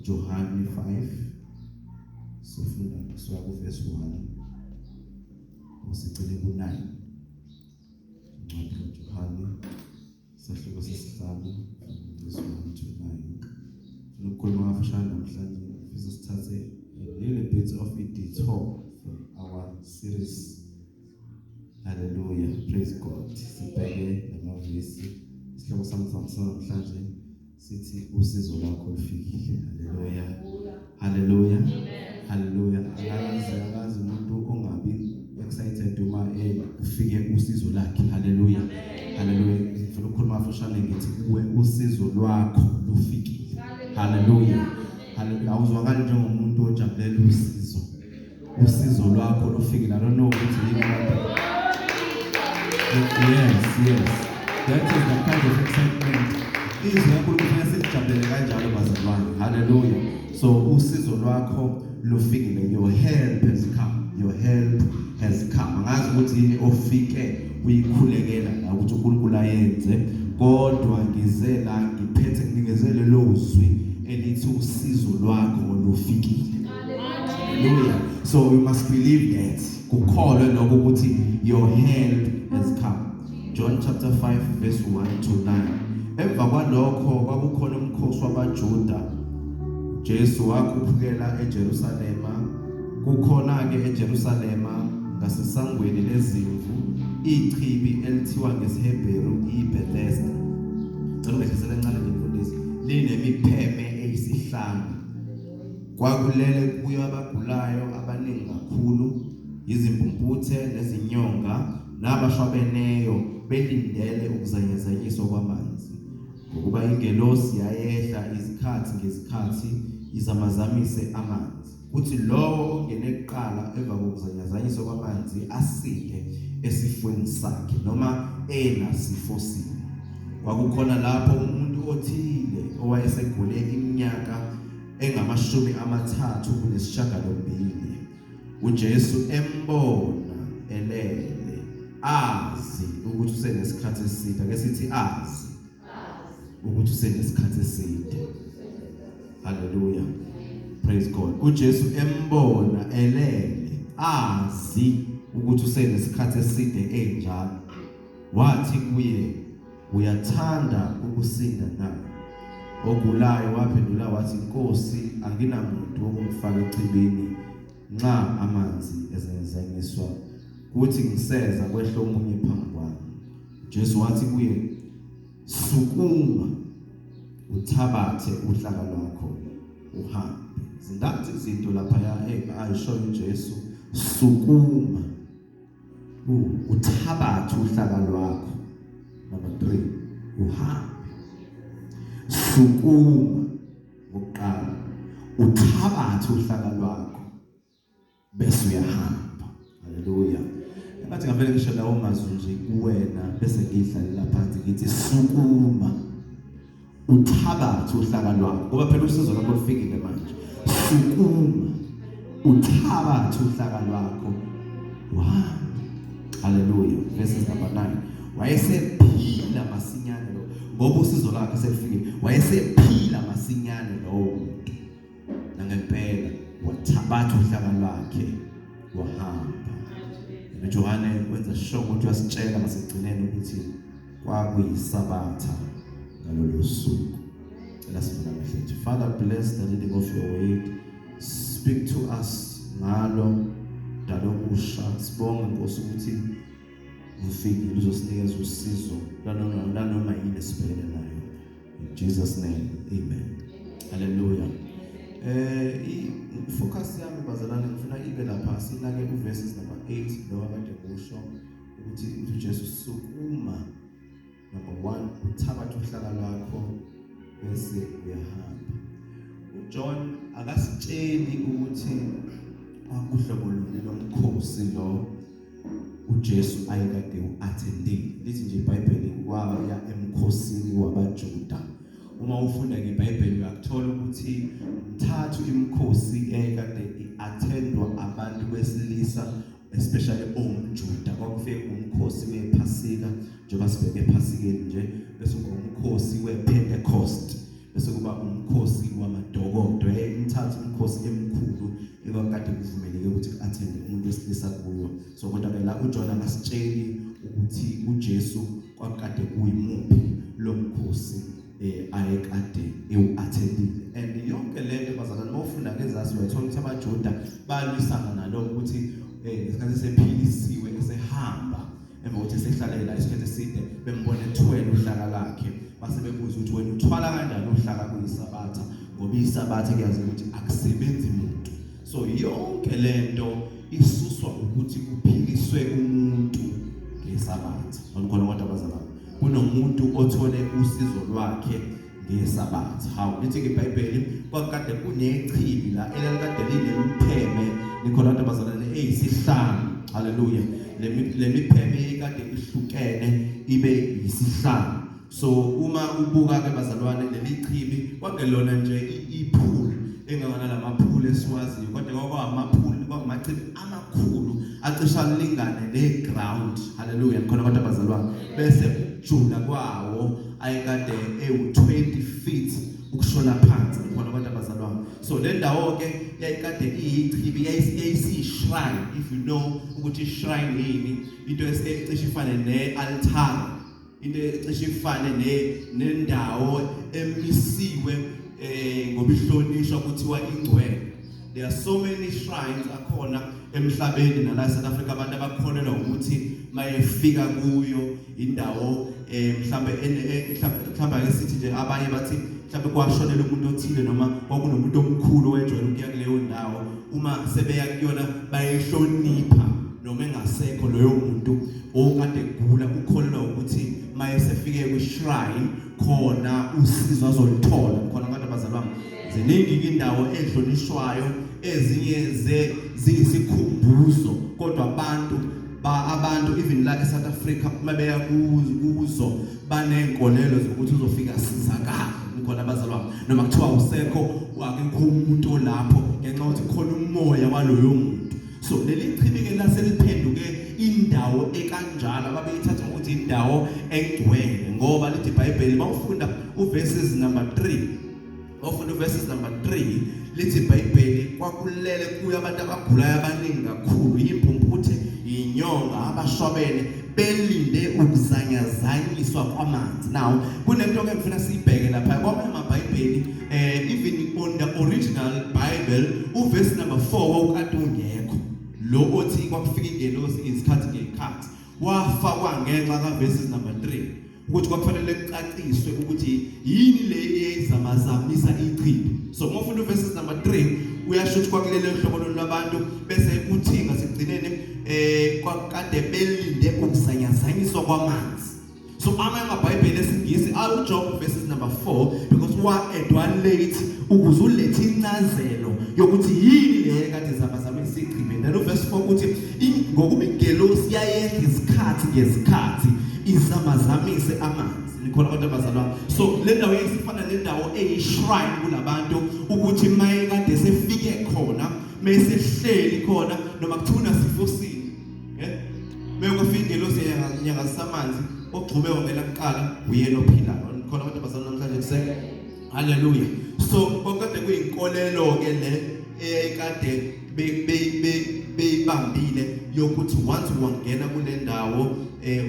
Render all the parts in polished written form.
Johane 5, sifunda kusuka kuverse 1 usicele ku-9. Incwadi kaJohane, sahluko sesihlanu, verse 1 to 9. Ngifuna ukukhuluma kafushane namhlanje. Ngifisa sithathe a little bit of a detour from our series. Hallelujah, praise God. Sibheke lamavesi. Isihloko sami namhlanje sithi usizo lwakho lufikile. Hallelujah, hallelujah, hallelujah. Akazi umuntu ongabi excited uma kufike usizo lakhe. Hallelujah, hallelujah. Ngifuna ukukhuluma kafushane, ngithi kuwe usizo lwakho lufikile. Hallelujah, hallelujah. Awuzwakali njengomuntu ojabulela usizo. Usizo lwakho lufikile. I don't know ukuthi yini abantu. Yes, that is the kind of excitement izwi kaNkulunkulu kufanele silijabulele kanjalo, bazalwane. Hallelujah. So usizo lwakho lufikile. Your help has come, your help has come. Angazi ukuthi yini ofike uyikhulekela la ukuthi uNkulunkulu ayenze, kodwa ngize la ngiphethe nginikezele lo zwi elithi usizo lwakho lufikile. Hallelujah. So we must believe that. Kukholwe lokho ukuthi your help has come. John chapter 5 verse 1 to 9. Emva kwalokho kwakukhona umkhosi wabaJuda. Jesu wakhuphukela eJerusalema. Kukhona ke eJerusalema ngasesangweni lezimvu ichibi elithiwa ngesiHebheru iBethesda. Cela ungehlisele encane nje, mfundisi. Linemipheme eyisihlanu. Kwakulele kuyo abagulayo abaningi kakhulu, izimpumputhe nezinyonga nabashwabeneyo, belindele ukuzanyazanyiswa kwamanzi. Ngokuba ingelosi yayehla izikhathi ngezikhathi izamazamise amanzi. Kuthi lowo ongene kuqala emva kokuzanyazanyiswa kwamanzi asinde esifweni sakhe noma enasifo sini. Kwakukhona lapho umuntu othile owayesegule iminyaka engamashumi amathathu nesishiyagalombili. UJesu embona elele, azi ukuthi usenesikhathi eside. Ake sithi azi ukuthi usenesikhathi eside. Haleluya, praise God. UJesu embona elele, azi ukuthi usenesikhathi eside enjalo, wathi kuye, "Uyathanda ukusinda na?" Ogulayo waphendula wathi, "Nkosi, anginamuntu wokungifaka echibini nxa amanzi ezanyazanyiswa, kuthi ngiseza kwehla omunye phambi kwami." Jesu wathi kuye, "Sukuma, uthabathe uhlaka lwakho, uhambe." Zintathu izinto lapha ya ayisho uJesu: sukuma, uthabathe uhlaka lwakho, number 3, uhambe. Sukuma ngokuqala, uthabathe uhlaka lwakho, bese uyahamba. Haleluya. Ngathi ngavele ngisho lawo mazwi nje kuwena, bese ngidlalela phansi, ngithi sukuma, uthabathe uhlaka lwakho, ngoba phela usizo lwakho lufikile manje. Sukuma, uthabathe uhlaka lwakho, uhambe. Haleluya. Verses number 9: wayesephila masinyane lo, ngoba usizo lwakhe selifikile. Wayesephila masinyane lowo muntu, nangempela wathabatha uhlaka lwakhe, wahamba. NoJohane wenza sure ukuthi uyasitshela ngasekugcineni ukuthi kwakuyisabatha ngalolo suku. Cela sivule amehlo ethu. Father, bless the reading of your word. Speak to us ngalo dalokusha. Sibonge, Nkosi, ukuthi ufikile uzosinikeza usizo lanoma yini esibhekene nayo. In Jesus' name, amen. Hallelujah. I focus yami, bazalwane, ngifuna ibe lapha, sinake uverses number 8 lo kade kusho ukuthi uJesu sukuma, number 1, uthabatha uhlaka lwakho, bese uyahamba. uJohn akasitsheli ukuthi kwakuhlobo luni lomkhosi lo uJesu ayekade uattendile. Lithi nje iBhayibheli waya emkhosini wabaJuda. Uma ufunda ngeBhayibheli uyakuthola ukuthi mthathu imikhosi eyayikade iattendwa abantu besilisa, especially omJuda. Kwakufike umkhosi wePhasika, njengoba sibheke ePhasikeni nje, bese kuba umkhosi wePentecost. Bese kuba umkhosi wamadokodo, emithathu imikhosi emikhulu ekwakade kuvumeleke ukuthi ku-attende umuntu wesilisa kuyo. So kodwa ke la uJohn akasitsheli ukuthi uJesu kwakade kuyimuphi lo mkhosi ayekade ewu-attendile. And yonke lento, bazalwane, mawufunda ngezasi uyathola ukuthi amaJuda balwisana nalo ukuthi ngesikhathi esephilisiwe, esehamba, emva kokuthi esehlale la isikhathi eside, bembona ethwele uhlaka lakhe, base bebuza ukuthi, "Wena uthwala kanjani uhlaka kuyisabatha?" Ngoba iSabatha kuyazi ukuthi akusebenzi muntu. So yonke lento isuswa ukuthi kuphiliswe umuntu ngeSabatha. Khona kodwa bazalwane, kunomuntu othole usizo lwakhe ngeSabatha. Hawu, lithi iBhayibheli kwakade kunechibi la elalikade linempheme, nikhona abantu abazalwane, eyisihlanu. Haleluya. Le mipheme ikade ihlukene ibe yisihlanu. So uma ubuka ke bazalwane, leli chibi kwakungelona nje ipool engangana lamapool esiwaziyo, kodwa kwakwamapool, kwakamachibi amakhulu acishe alingane neground. Haleluya, khona abantu abazalwane. Bese ukujula kwawo ayekade ewu20 feet ukushona phansi, khona abantu abazalwane. So le ndawo ke yayikade iyichibi, yayisi shrine. If you know ukuthi shrine yini, into ecishe ifane ne-altar, into ecishe ifane nendawo emisiwe ngoba ihlonishwa, kuthiwa ingcwele. There are so many shrines akhona emhlabeni, nala eSouth Africa, abantu abakholelwa ukuthi mayefika kuyo indawo mhlambe mhlambe ake sithi nje abanye bathi mhlambe kwashonela umuntu othile noma kwakunomuntu omkhulu owejwayele ukuya kuleyo ndawo. Uma sebeya kuyona bayihlonipha, noma engasekho loyo muntu okade egula, ukholelwa ukuthi mayesefike kwi-shrine khona usizo azolithola khona. Abantu abazalwane, ziningi indawo ehlonishwayo, ezinye ze ziyisikhumbuzo, kodwa abantu even la eSouth Africa uma beya kuzo banenkolelo zokuthi uzofika sizakala, khona abazalwane, noma kuthiwa usekho, akekho umuntu olapho ngenxa yokuthi khona umoya waloyo muntu. So leli chibi ke laseliphenduke indawo ekanjalo ababeyithatha ngokuthi indawo engcwele, ngoba lithi iBhayibheli mawufunda uverses number 3, wafunda uverses number 3, lithi iBhayibheli kwakulele kuyo abantu abagulayo abaningi kakhulu, impumputhe, inyonga, abashwabene, belinde ukuzanyazanyiswa kwamanzi. Now kunento ke ngifuna siyibheke lapha kwamanye amaBhayibheli, even on the original Bible, uverse number 4 wawukade ungekho, lo othi kwakufika ingelosi izikhathi ngezikhathi. Wafakwa ngenxa ka verses number 3, ukuthi kwakufanele kucaciswe ukuthi yini le eyayizamazamisa ichibi. So uma ufunda uverses number 3 uyasho ukuthi kwakulele uhlobo lwabantu, bese uthi ngasekugcineni kwakade belinde ukuzanyazanyiswa kwamanzi. So amanye amaBhayibheli esiNgisi awujob verses number 4 because wa-addwa late ukuze ulethe incazelo yokuthi yini le kade zamazamisa ichibi. Then uverse 4 uthi ngokuba ingelosi yayehla isikhathi ngezikhathi izamazamise amanzi, nikhona abantu abazalwane. So le ndawo yayisifana nendawo eyi-shrine kulabantu, ukuthi maye kade sefike khona, mesehleli khona, noma kuthiwa unasifo sini, mekufika ingelosi yenyakazisa amanzi, ogxume wangena kuqala uyena ophilayo, khona abantu abazalwane namhlanje kuseni. Haleluya. So kwakade kuyinkolelo ke le eyayikade beyibambile yokuthi once wangena kule ndawo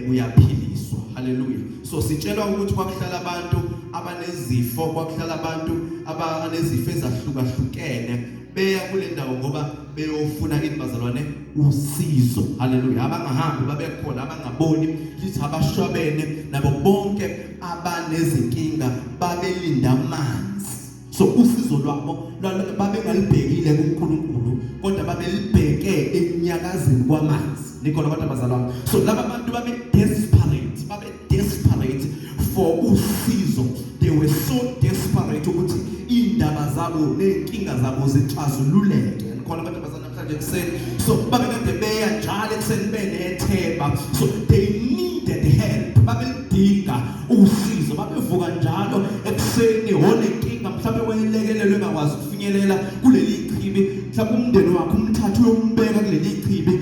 uyaphiliswa. Haleluya. So sitshelwa ukuthi kwakuhlala abantu abanezifo, kwakuhlala abantu abanezifo ezahlukahlukene, beya kule ndawo ngoba beyofuna ini bazalwane? Usizo. Haleluya. Abangahambi babekhona, abangaboni, lithi abashwabene nabo bonke abanezinkinga babelinda amanzi. So usizo lwabo babengalibhekile kuNkulunkulu, kodwa babelibheke enyakazini kwamanzi, nikhona abantu abazalwane. So laba bantu babe desperate, babe desperate for usizo. They were so desperate ukuthi indaba zabo nezinkinga zabo zixazululeke, nikhona abantu abazalwane namhlanje ekuseni. So babekade beya njalo ekuseni benethemba. So they needed help, babelidinga usizo. Babevuka njalo ekuseni onenkinga, mhlawumbe wayelekelelwe engakwazi ukufinyelela kuleli chibi, mhlawumbe umndeni wakhe umthathe uyombeka kuleli chibi,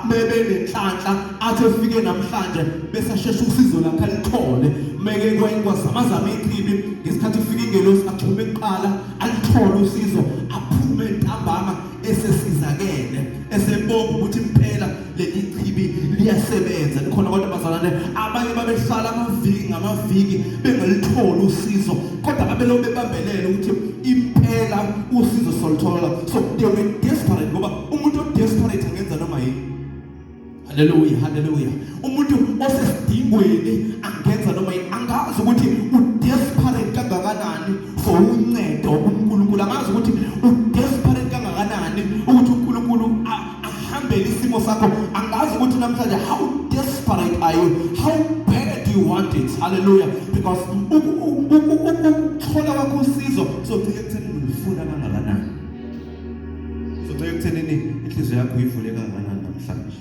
bebe nenhlanhla athi Athi efike namhlanje bese asheshe usizo lakhe alithole. Meke kwazamazama ichibi ngesikhathi kufika ingelosi agxume kuqala alithole usizo aphume ntambama esesizakele esebonga ukuthi impela leli chibi liyasebenza. Likhona kodwa bazalwane, abanye babehlala amaviki ngamaviki bengalitholi usizo, kodwa babelokhu bebambelele ukuthi impela usizo solithola. So they were desperate, ngoba umuntu o-desperate angenza noma yini. Haleluya, haleluya. Umuntu osesidingweni angenza noma yini. Angazi ukuthi u-desperate kangakanani for uncedo kuNkulunkulu. Angazi ukuthi u-desperate kangakanani ukuthi uNkulunkulu ahambele isimo sakho. Angazi ukuthi namhlanje how desperate are you, how bad do you want it. Hallelujah. Because ukuthola kwakho usizo kuzoncika ekuthenini ulifuna kangakanani, kuzoncika ekuthenini inhliziyo yakho uyivule kangakanani namhlanje.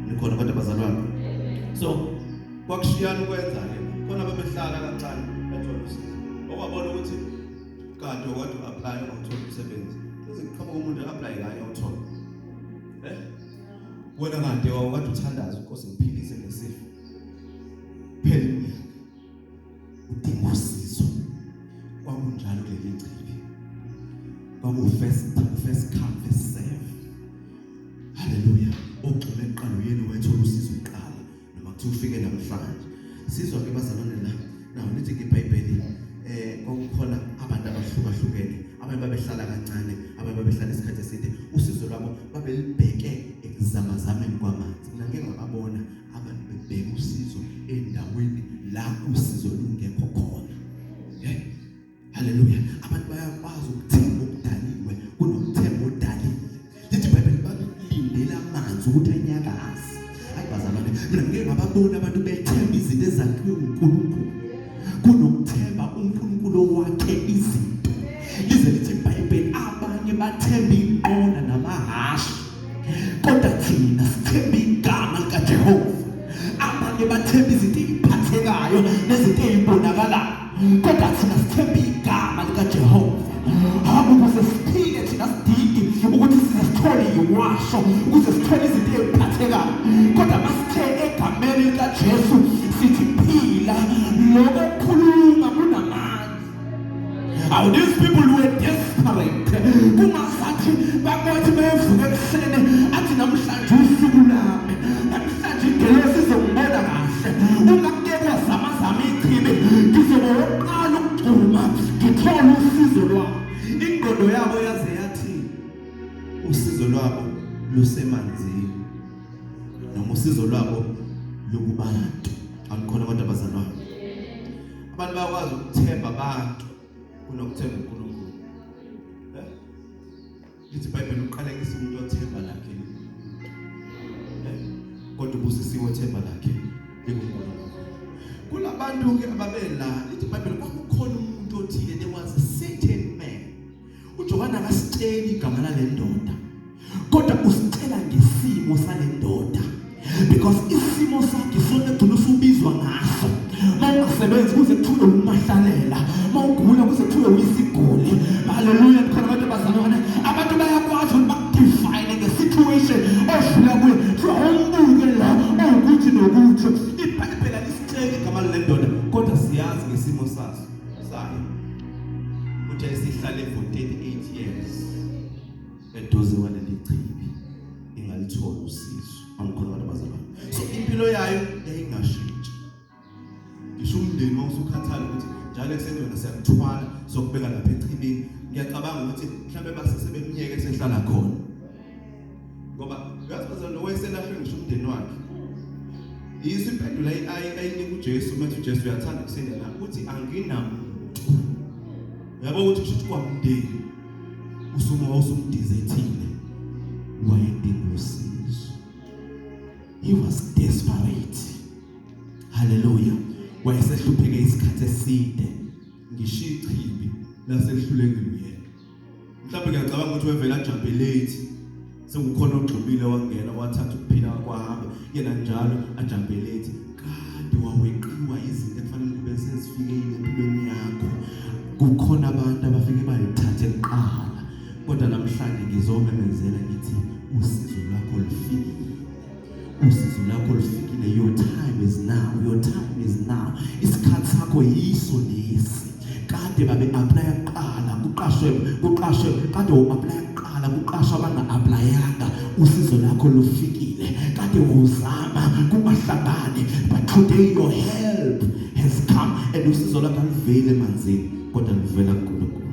Nikhona kodwa bazalwane? So kwakushiyana ukwenza-ke, khona babehlala kancane bathola usizo, okwabona ukuthi kade okade u-apply awuthola umsebenzi, kuze kuqhamuka umuntu a-apply kanye awuthola. Wena kade wawukade uthandaza, inkosi ngiphilise ngesifo, phela iminyaka udinga usizo. Kwakunjalo kuleli chibi, kwaku first come first serve. Haleluya. Ogxume kuqala uyena wethola usizo kuqala, noma kuthiwa ufike namhlanje. Sizwa ke bazalwane la nawo lithi ke iBhayibheli kwakukhona abantu abahlukahlukene, abanye babehlala kancane, abanye babehlala isikhathi eside. Usizo lwabo babelibheke ekuzamazameni kwamanzi. Mina ngeke ngababona abantu bebheka usizo endaweni la usizo lungekho khona. Hey, haleluya. Abantu bayakwazi ukuthemba okudaliwe kunokuthemba odalile. Lithi iBhayibheli balindela amanzi ukuthi anyakaze. Hayi bazalwane, mina ngeke ngababona abantu bethemba izinto ezakhiwe uNkulunkulu kunokuthemba uNkulunkulu owakhe izinto. Lize lithi iBhayibheli abanye bathemba inqola namahhashi, kodwa thina sithemba igama likaJehova. Abanye bathemba izinto eziphathekayo nezinto ezibonakalayo, kodwa thina sithemba igama likaJehova. Hamba ukuze siphile thina sidingi ukuthi size sithole iwasho ukuze sithole izinto eziphathekayo, kodwa masithe egameni likaJesu sithi phila, lokho kukhuluma kunamandla. How these people were desperate. Kungasathi bakothi bevuka ekuseni athi namhlanje usuku lami, namhlanje ingelosi izongibona kahle. Uma kuke kwazamazama ichibi, ngizoba wokuqala ukugxuma ngithole usizo lwami. Ingqondo yabo yaze yathi usizo lwabo lusemanzini, noma usizo lwabo lukubantu. Akukhona kodwa bazalwane, abantu bayakwazi ukuthemba abantu kunokuthemba uNkulunkulu. Lithi iBhayibheli uqalekisa umuntu othemba lakhe, kodwa ubusisiwe othemba lakhe likuNkulunkulu. Kulabantu ke ababela, lithi iBhayibheli kwakukhona umuntu othile, there was a certain man. uJohane akasitsheli igama lale ndoda, kodwa usitshela ngesimo sale ndoda, because isimo sakhe sona egcina usubizwa ngaso. Mawungasebenzi kuze kuthiwe umahlalela, mawugula kuze kuthiwe uyisiguli. Haleluya. Khona abantu bazalwane, abantu bayakwazi ukuthi bakudefine ngesituation odlula kuyo, kuthiwa umbuke la owukuthi nokuthi. IBhayibheli alisitsheli igama lale ndoda, kodwa siyazi ngesimo saso sayo ukuthi ayisihlale for 38 years eduze kwaleli chibi ingalitholi usizo. Angikhona abantu abazalwane? So impilo yayo yayingashintshi. Ngisho umndeni wawusukhathala ukuthi njalo ekuseni wena siyakuthwala sokubeka lapha echibini. Ngiyacabanga ukuthi mhlawumbe base sebemnyeke sehlala khona, ngoba uyazi bazalwane wayeselahlwe ngisho umndeni wakhe. Yiso impendulo ayinika uJesu methi uJesu uyathanda ukusinda na, uthi anginamuntu. Uyabo ukuthi kusho ukuthi kwamndeni usuma wawusumdizethile, wayedinga usizo. He was desperate. Haleluya. Wayesehlupheke isikhathi eside, ngisho ichibi lasehlulekile uyena. Mhlawumbe ngiyacabanga ukuthi wevela ajampe late, sekukhona ogxumile wangena wathatha ukuphila kwahamba, yena njalo ajampe late. Kade waweqiwa izinto ekufanele kube sezifikile empilweni yakho. Kukhona abantu abafike bayithathe kuqala, kodwa namhlanje ngizomemezela ngithi usizo lwakho lufikile. Usizo lakho lufikile. Your time is now, your time is now. Isikhathi sakho yiso lesi. Kade babe apply kuqala, kuqashwe, kuqashwe, kade u-apply kuqala, kuqashwa abanga-applyanga. Usizo lakho lufikile. Kade uzama kungahlangani, but today your help has come. And usizo lakho aluveli emanzini, kodwa luvela kuNkulunkulu.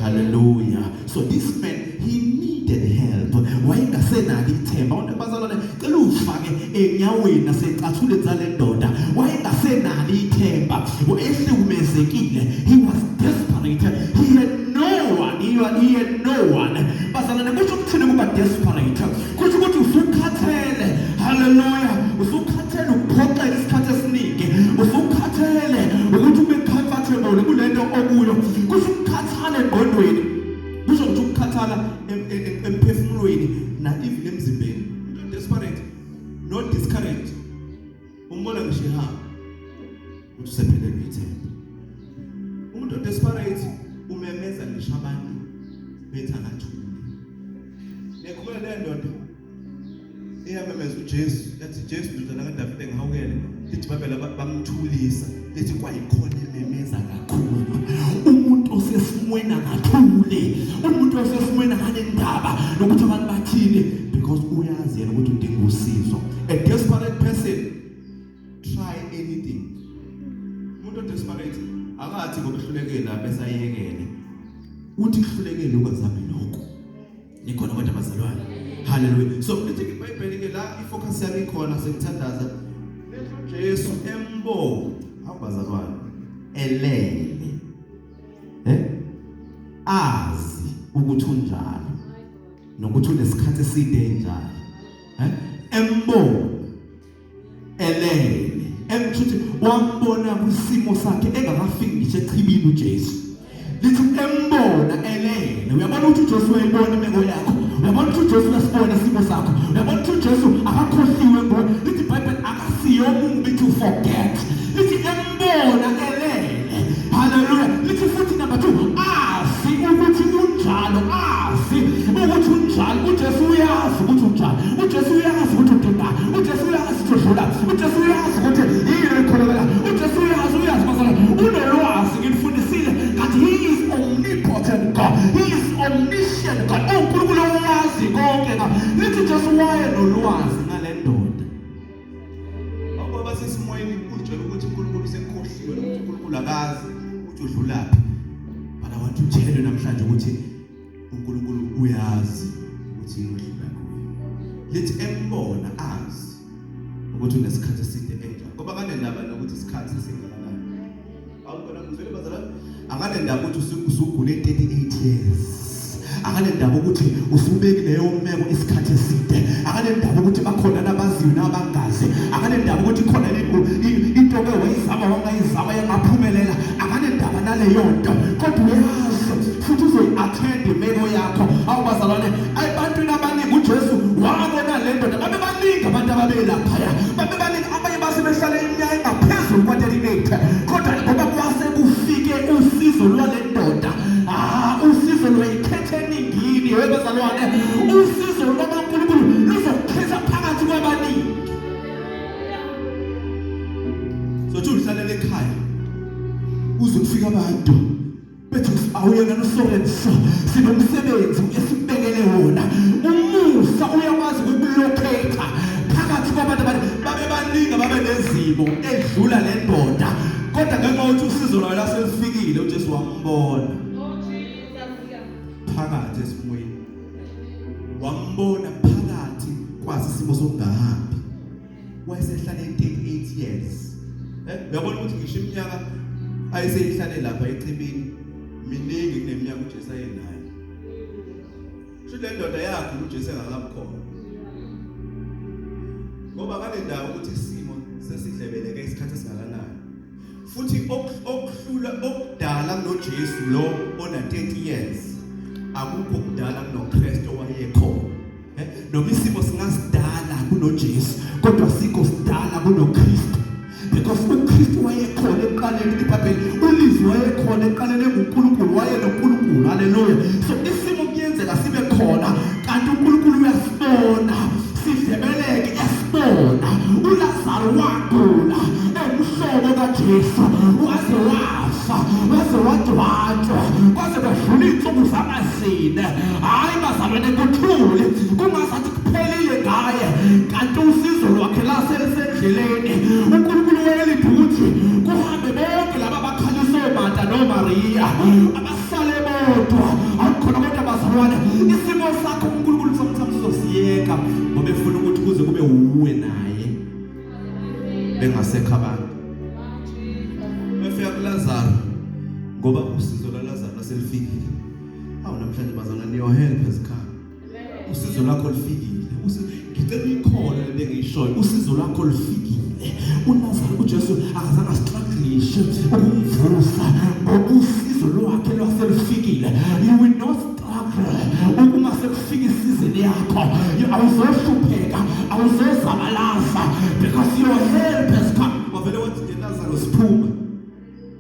Hallelujah. So this man, he needed help. Wayengasenalo ithemba. Abantu bazalwane, cela ufake enyaweni nasecathuleni zale ndoda. Wayengasenalo ithemba. Wayehlukumezekile. He was desperate. He had no one. He had no one. Bazalwane, kusho ukuthini ukuba desperate? Kusho ukuthi usukhathele. Hallelujah. Usukhathele ukuphoxeka isikhathi esiningi. Usukhathele ukuthi ube comfortable kulento okuyo. Kusho ukukhathala engqondweni. Kusho ukuthi ukukhathala emphefumulweni na even emzimbeni. Umuntu desperate, not discouraged. Umbona ngisho ehamba ukuthi usephelelwe ithemba. Umuntu desperate umemeza ngisho abantu bethi akathule. Nekhulela le ndoda iyamemeza uJesu, yathi, "Jesu, ndodana kaDavide, ngihawukele." Lithi babela bamthulisa, lithi kwayikhona ememeza kakhulu. Umuntu osesimweni akathule. Umuntu osesimweni akanendaba nokuthi abantu bathini, because uyazi yena ukuthi udinga usizo. A desperate person try anything. Umuntu odesperate akathi ngoba ehlulekile bese ayekele, uthi kuhlulekile ukazame lokho. Nikhona kodwa bazalwane? Haleluya. So lithi iBhayibheli ke, la ifocus yami ikhona, sengithandaza, lithi uJesu embona, hawu bazalwane, elele, azi ukuthi unjalo nokuthi unesikhathi eside enjalo, embona elele, emthuthi wambona kwisimo sakhe engakafiki ngisho echibini uJesu. Lithi embona elele. Uyabona ukuthi uJesu uyayibona imeko yakho. Uyabona ukuthi uJesu uyasibona isimo sakho. Uyabona ukuthi uJesu akakhohliwe ngo. Lithi iBhayibheli akasiyo omubi to forget. Lithi embona elele. Haleluya. Lithi futhi number 2, azi ukuthi unjalo, azi ukuthi unjalo. UJesu uyazi ukuthi unjalo. UJesu uyazi ukuthi udingani. UJesu uyazi ukuthi udlula. UJesu uyazi ukuthi yini ekholekela. UJesu uyazi, uyazi bazalwane. Unolwazi, ngifundisile ngathi he is omnipotent God. He is omniscient God. UNkulunkulu owazi konke. Lithi Jesu waye nolwazi ngale ndoda. Ngoba sesimweni uzitshela ukuthi uNkulunkulu usekhohliwe, nokuthi uNkulunkulu akazi ukuthi udlulaphi. But I want to tell you namhlanje ukuthi uNkulunkulu uyazi ukuthi yini odlula kuyo. Lithi embona, azi ukuthi unesikhathi eside enjalo. Ngoba kanendaba nokuthi isikhathi sesingakanani. Awukona ngizwele bazalwane? Akanendaba ukuthi usugule 38 years. Akanendaba ukuthi usubeki leyo meko isikhathi eside. Akanendaba ukuthi bakhona nabaziyo nabangazi. Akanendaba ukuthi khona into ke wayizama wangayizama yangaphumelela. Akanendaba naleyo nto. Kodwa uyazi futhi uzoyi-attend imeko yakho. Awubazalwane, ebantwini abaningi uJesu wabona le ndoda. Babe baningi abantu ababelaphaya. Babe baningi, abanye base behlale iminyaka engaphezulu kwa-38. Kodwa ngoba kwase kufike usizo lwale ndoda, usizo lwayikhetha eningini. Webazalwane, usizo lwakaNkulunkulu luzokukhetha phakathi kwabaningi. So thi uhlalela ekhaya uze kufika abantu bethi awuyena nosorenso, sinomsebenzi esibekele wona. Umusa uyakwazi ukukulocate phakathi kwabantu abanye. Babe baningi babe nezimo edlula le ndoda, kodwa ngenxa yokuthi usizo lwayo laselifikile, uJesu wambona phakathi esimweni, wambona phakathi kwazi isimo sokungahambi. Wayesehlale 38 years. Uyabona ukuthi ngisho iminyaka ayeseyihlale lapha echibini miningi kuneminyaka uJesu ayenayo. Sho le ndoda yakhe uJesu engakabukhona, ngoba kanendawo ukuthi isimo sesidlebeleke isikhathi esingakanani. Futhi okuhlula okudala kunoJesu lo ona 30 years, akukho kudala kunoKristu owayekhona. Noma isimo singasidala kunoJesu, kodwa sikho sidala kunoKristu, because uKristu wayekhona ekuqaleni. IBhayibheli, uLizwi wayekhona ekuqaleni, enguNkulunkulu, wayenoNkulunkulu. Haleluya. So isimo kuyenzeka sibe khona, kanti uNkulunkulu uyasibona sidlebeleke, esibona. Kwadlula iy'nsuku zamazine, hhayi bazalwane, kuthule kungazathi kuphelile ngaye, kanti usizo lwakhe laselisendleleni. UNkulunkulu wayelinde ukuthi kuhambe bonke laba abakhalisa oMarta noMariya, abasale bodwa. Akukhona kodwa bazalwane, isimo sakho uNkulunkulu sometimes uzosiyeka ngoba efuna ukuthi kuze kube wuwe naye bengasekho abantu. Befika kuLazaro ngoba usizo lwaLazaro selifikile. Awu, namhlanje bazalwane, your help has come. Usizo lwakho lufikile. Ngicela uyikhole lento engiyishoyo. Usizo lwakho lufikile. ULazaro, uJesu akazange astrugglishe ukumvusa ngoba usizo lwakhe lwaselufikile. You will not struggle uma sekufika isizini yakho. Awuzohlupheka, awuzozabalaza, because your help has come. Wavele wathi nje, Lazaro, siphuma.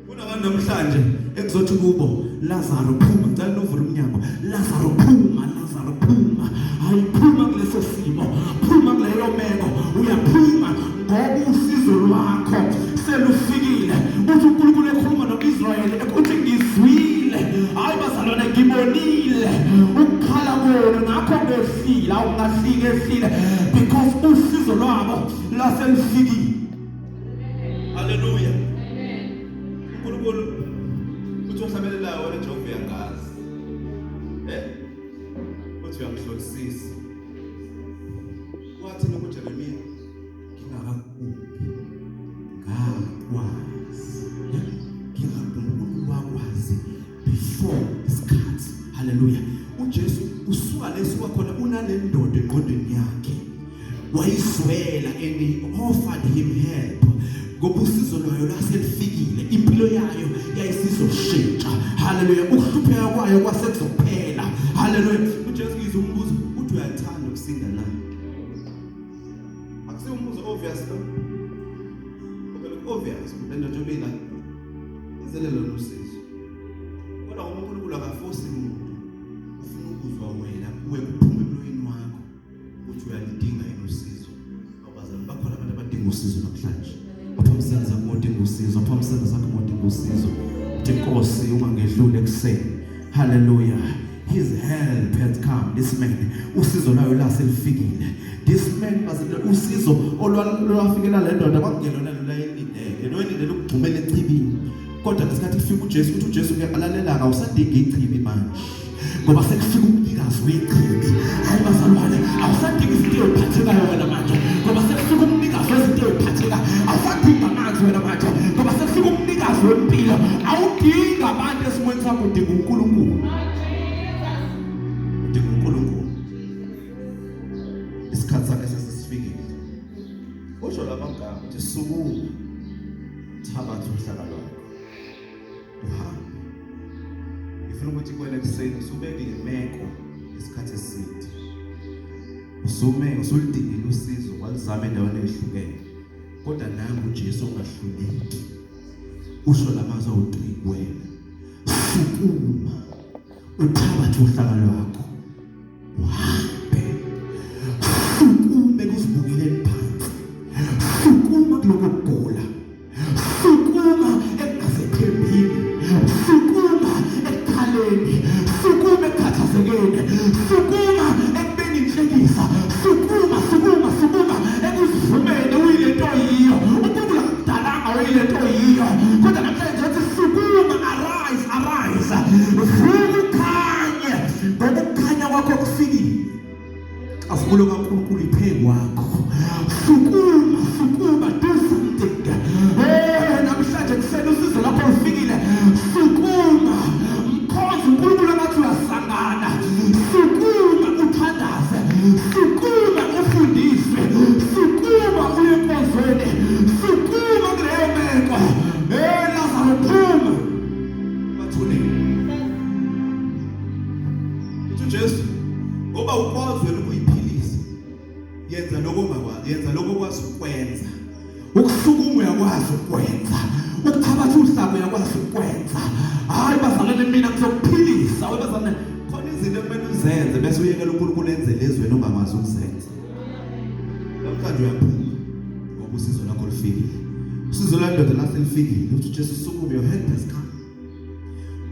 Kunabantu namhlanje engizothi kubo, Lazaro, phuma. Ngicela nuvule umnyango. Lazaro, phuma. Lazaro, phuma. Hayi, phuma kuleso simo, phuma kuleyo meko. Uyaphuma ngoba usizo lwakho selufikile. Uthi uNkulunkulu ekhuluma no-Israyeli, uthi, ngizwile, hayi bazalwane, ngibonile ukukhala kwenu, ngakho ngehlile. Awungahlike ehlile because usizo lwabo laselufikile. Haleluya. uNkulunkulu uthi ohlabelelayo, wena Jehova uyangazi. Uthi uyangihlolisisa. Wathi nokuJeremiya, ngingakakubumbi ngakwazi, ngingakubumbi uNkulunkulu wakwazi before isikhathi. Haleluya. UJesu usuka lesuka khona unale ndoda engqondweni yakhe, wayizwela and he offered him help ngoba usizo lwayo lwaselifikile, impilo yayo yayisizoshintsha. Haleluya. Ukuhlupheka kwayo kwasekuzophela. Haleluya. UJesu ngizwe umbuzo, uthi, uyathanda ukusinda na? Akusiwo umbuzo obvious lo. Okay, obvious. Le ndoda njengoba ila izele lona usizo. Kodwa ngoba uNkulunkulu akafosi muntu, ufuna ukuzwa wena kuwe, kuphume emlonyeni wakho ukuthi uyalidinga yini usizo. Abazali, bakhona abantu abadinga usizo namhlanje. Wapha umsebenzi sakho udinga usizo, wapha umsebenzi sakho udinga usizo. Uthi, Nkosi, ungangedluli ekuseni. Hallelujah. His help had come. This man, usizo lwayo laselifikile. This man was usizo olwafikela le ndoda kwakungelona lolayelindele. Yena wayelindele ukugxumela echibini. Kodwa ngesikhathi kufika uJesu, uthi uJesu ke, alalela, awusadingi ichibi manje, ngoba sekufika umnikazi wechibi. Hayi bazalwane, awusadingi izinto eziphathekayo wena manje, ngoba sekufika umnikazi wezinto eziphathekayo. Awusadingi amanzi wena manje, ngoba sekufika umnikazi wempilo. Awudingi abantu esimweni sakho, udinga uNkulunkulu, Udinga uNkulunkulu. Isikhathi sakhe sesisifikile. Usho lamagama, uthi, sukuma, thabatha uhlaka lwakho, uhambe. Ngifuna ukuthi kuwena ekuseni, usubeke imeko isikhathi eside, usume usulidingile usizo, walizama endaweni ehlukene, kodwa nangu uJesu ongahluleki, usho lamazwi awu-3 kuwena: sukuma, uthabathe uhlaka lwakho, uhambe. Sukume kuzibukeleni phansi, sukuma kuloko kugula, sukuma ekungazethembini, sukuma ekukhaleni, sukuma ekukhathazekeni, sukuma ekubeni inhlekisa, sukuma, sukuma, sukuma ekuzivumeni uyilento oyiyo. uNkulunkulu akudalanga uyilento oyiyo, kodwa namhlanje uthi sukuma, arise, arise, vuka ukhanye, ngoba ukukhanya kwakho kufikile. Inkazimulo kaNkulunkulu iphe kwakho. Sukuma, sukuma, do something. Namhlanje kuseni usizo lapho lufikile. Sukuma, mkhonzi uNkulunkulu ngathi uyasangana. Sukuma uthandaze, sukuma ufundiswe, sukuma uye enkonzweni, sukuma kuleyo meko. Lazaro, phuma emathuneni. Uthi uJesu, ngoba ukwazi wena ukuyiphilisa, yenza lokho ongakwazi, yenza lokho okwazi ukwenza. Ukusukuma uyakwazi ukwenza, ukuthabatha uhlaka uyakwazi ukwenza. Hayi bazalwane, mina ngizokuphilisa we bazalwane. Khona izinto ekumele uzenze bese uyekela uNkulunkulu enze lezi wena ongakwazi ukuzenza. Namhlanje uyaphuma ngoba usizo lwakho lufikile. Usizo lwendoda laselifikile. Uthi uJesu, sukuma, your help has come.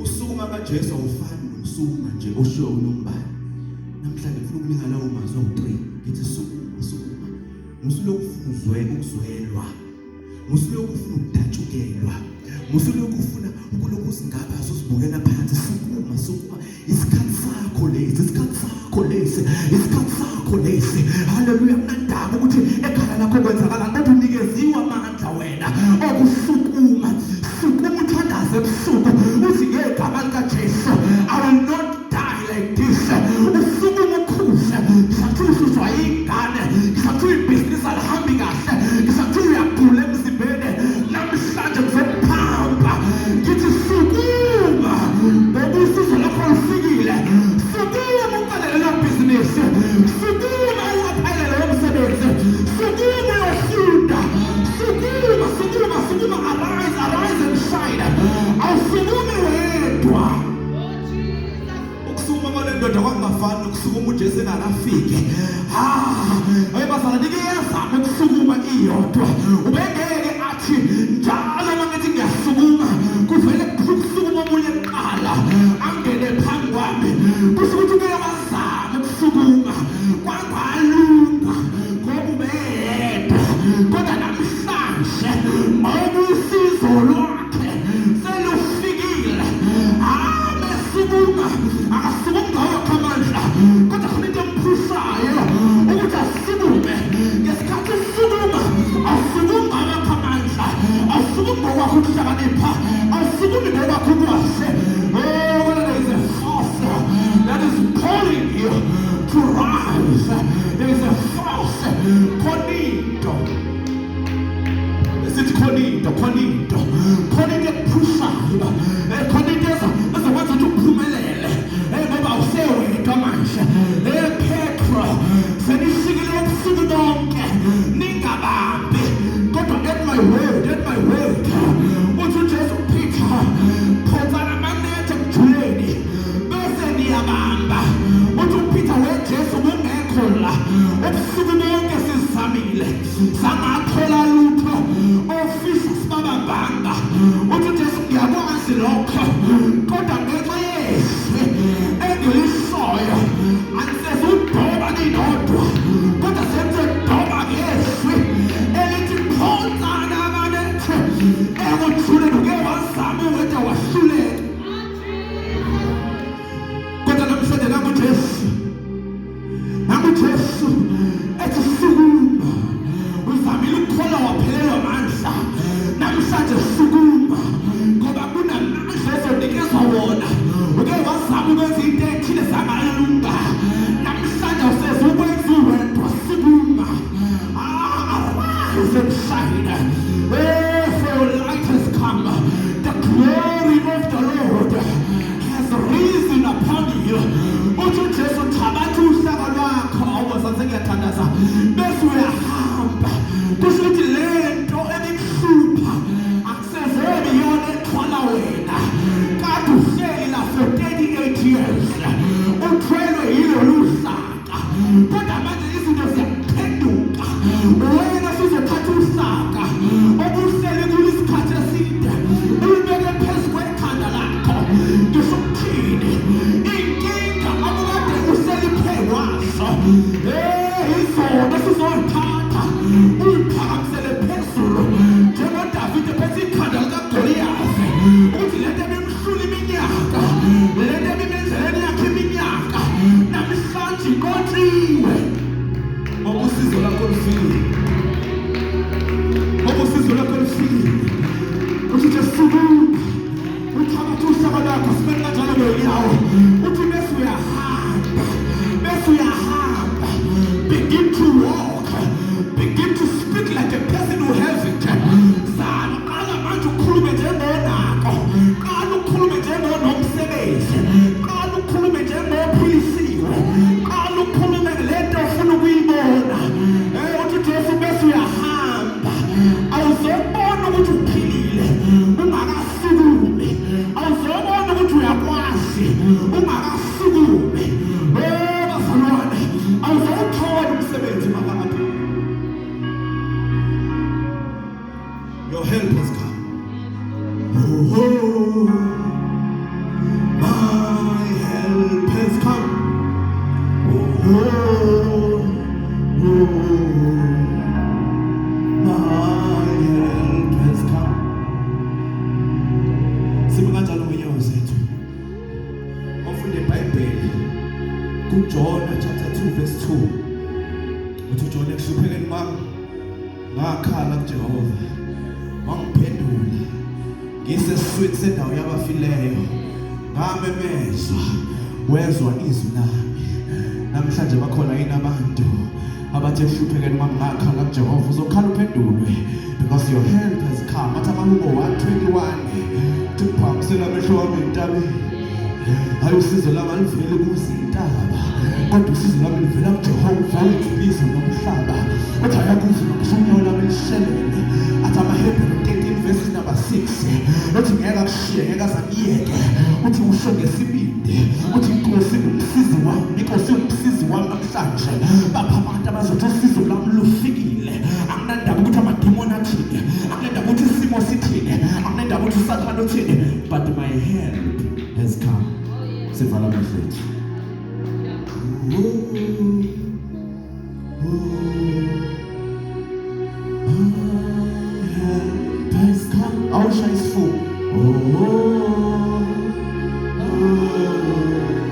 Usukuma kaJesu awufani nokusukuma nje oshiwo unombani. Namhlanje ngifuna ukunika lawo mazwi awu-3, ngithi sukuma, sukuma. Musulokhu ufuna uzwe ukuzwelwa, musulokhu ufuna ukudatshukelwa, musulokhu ufuna ukulokhu uzingabaza uzibukela phansi. Sukuma, sukuma, isikhathi sakho lesi, isikhathi sakho lesi, isikhathi sakho lesi. Haleluya. Kunandaba ukuthi ekhaya lakho kwenzakalani, kodwa unikeziwe amandla wena okusukuma. Sukuma uthandaze ebusuku, uthi ngegama likaJesu, I will not die like this. Usukuma ukhuze, ngisathi ususwa ingane, ngisathi ibhizinisi alihambi kahle, ngisathi uyagula emzimbeni, namhlanje ngizokuphamba ngithi sukuma, ngoba usizo lakho lufikile. Sukuma uqale lelo bhizinisi, sukuma uwaphele lowo msebenzi, sukuma uyofunda, sukuma, sukuma, sukuma. Arise, arise and shine. Awusukumi wedwa. Ukusukuma kwale ndoda kwakungafani nokusukuma uJesu engakafiki. Ha, hey bazalwane, ike yazama ukusukuma iyodwa. Ubengeke athi njalo uma ngithi ngiyasukuma kuvele kusukuma omunye kuqala angene phambi kwami. Kusho ukuthi uke wazama ukusukuma kwangalunga ngoba ubeyedwa, kodwa namhlanje ngoba usizo lwakhe selufikile, abesukuma akasukumi ngawakhe amandla, kodwa khona into emphushayo ukuthi asukume. Ngesikhathi esukuma, awusukumi ngawakhe amandla, awusukumi ngokwakho ukuhlakanipha, awusukumi ngokwakho ukwazi. Oh, there is a force that is calling you to rise. There is a force. Khona into sithi khona into, khona into, khona into ekuphushayo, khona into ezokwenza ukuthi uphumelele, ngoba awusewedwa manje. Petro, senishikile ubusuku bonke ningabambi, kodwa at my word, at my word. Uthi uJesu, Peter, phonsana amanethe ekujuleni bese niyabamba. Uthi uPeter, weJesu, kungekho la, ubusuku bonke sizamile sangathola lutho, ofisa sibabambanga. Uthi uJesu, ngiyakwazi lokho, kodwa ngenxa yezwi engilishoyo angisezudoba ninodwa, kodwa sengizodoba ngezwi elithi phonsana amanethe ekujuleni. Uke wazama uwedwa wahluleka, kodwa namhlanje nanguJesu, nanguJesu ethi sukuma. Uzamile ukukholwa waphelelwa amandla, namhlanje sukuma ngoba kunamandla ezonikezwa wona. Uke wazama ukwenza into ethile zangalunga, namhlanje usezukwenza uwedwa. Sukuma. Ah, arise and shine. Eh, for your light has come, the glory of the Lord has risen upon you. Uthi uJesu, thabatha uhlaka lwakho, awubasanze ngiyathandaza, bese uyahamba. Kusho ukuthi lento ebikuhlupha akusezobe iyona ethwala wena. Kade uhleli la for 38 years uthwelwe yilolu hlaka, kodwa manje izinto ziyaphenduka, wena sizothatha uhlaka obuhleli kulesikhathi eside ulubeke phezu kwekhanda lakho. Ngisho ukuthini? Inkinga KuJona chapter 2 verse 2, uthi uJona, ekuhluphekeni kwami ngakhala kuJehova, wangiphendula ngisesiswini sendawo yabafileyo, ngamemeza, wezwa izwi lami. Namhlanje bakhona yini abantu abathi, ekuhluphekeni kwami ngakhala kuJehova? Uzokhala uphendulwe, because your help has come. Athi Amahubo 121, uthi, kuphakamisela amehlo wami entabeni. Hayi, usizo lami aliveli kuzintaba, kodwa usizo lami livela kuJehova owenza izulu nomhlaba. Uthi ayakuzwa nokusho unyawo lwami lishelele. Athi amaHebheru 13 verses number 6, uthi ngeke akushiye, ngeke azakuyeke. Uthi usho ngesibindi, uthi, inkosi ngumsizi wami, inkosi umsizi wami. Namhlanje bapha abantu abazothi usizo lwami lufikile. Akunandaba ukuthi amadimoni athini, akunandaba ukuthi isimo sithini, akunandaba ukuthi usathane uthini, but my help has come. Sivala amehlo ethu. Oh, oh, my help has come. Awushaya isifuba. Oh,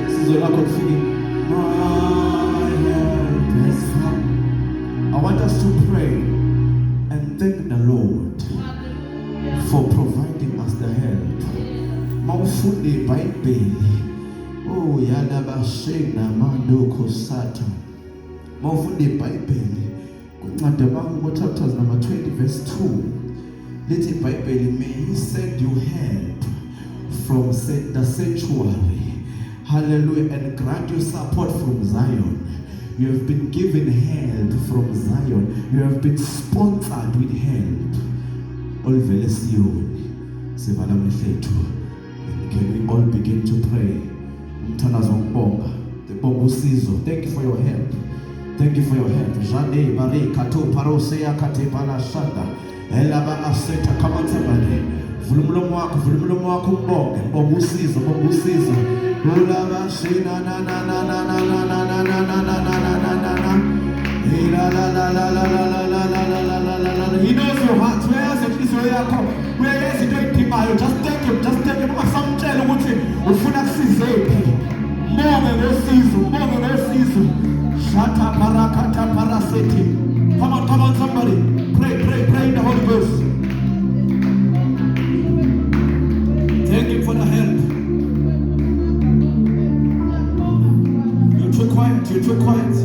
sizo lakho lifike. My help has come. I want us to pray and thank the Lord for providing us the help. Mawufunda iBhayibheli, oh, yalabashena mandoko satan. Mawufunda iBhayibheli kwincwadi yabaHubo chapters number 20 verse 2, lithi iBhayibheli, may he send you help from the sanctuary, hallelujah, and grant you support from Zion. You have been given help from Zion. You have been sponsored with help oluvele eSiyoni. Sivala amehlo ethu and can we all begin to pray umthandazo wokubonga? Bonga usizo. Thank you for your help. Thank you for your help. Jane mari kato parosea kate bala shanda elaba aseta. Come on, somebody. Vula umlomo wakho, vula umlomo wakho, umbonge. Bonga usizo, bonga usizo. Ulaba shina na na na na na na na na na na na na na na na na. La la la la la la la la la la la la la la. He knows your heart. Uyayazi inhliziyo yakho. Uyayazi into oyidingayo. Just thank him. Just thank him. Ungasamtshela ukuthi ufuna kusize phi. Mbonge ngosizo, mbonge ngosizo. Shata parakata paraseti. Come on, come on, somebody. Pray, pray, pray in the Holy Ghost. Thank him for the help. You're too quiet. You're too quiet.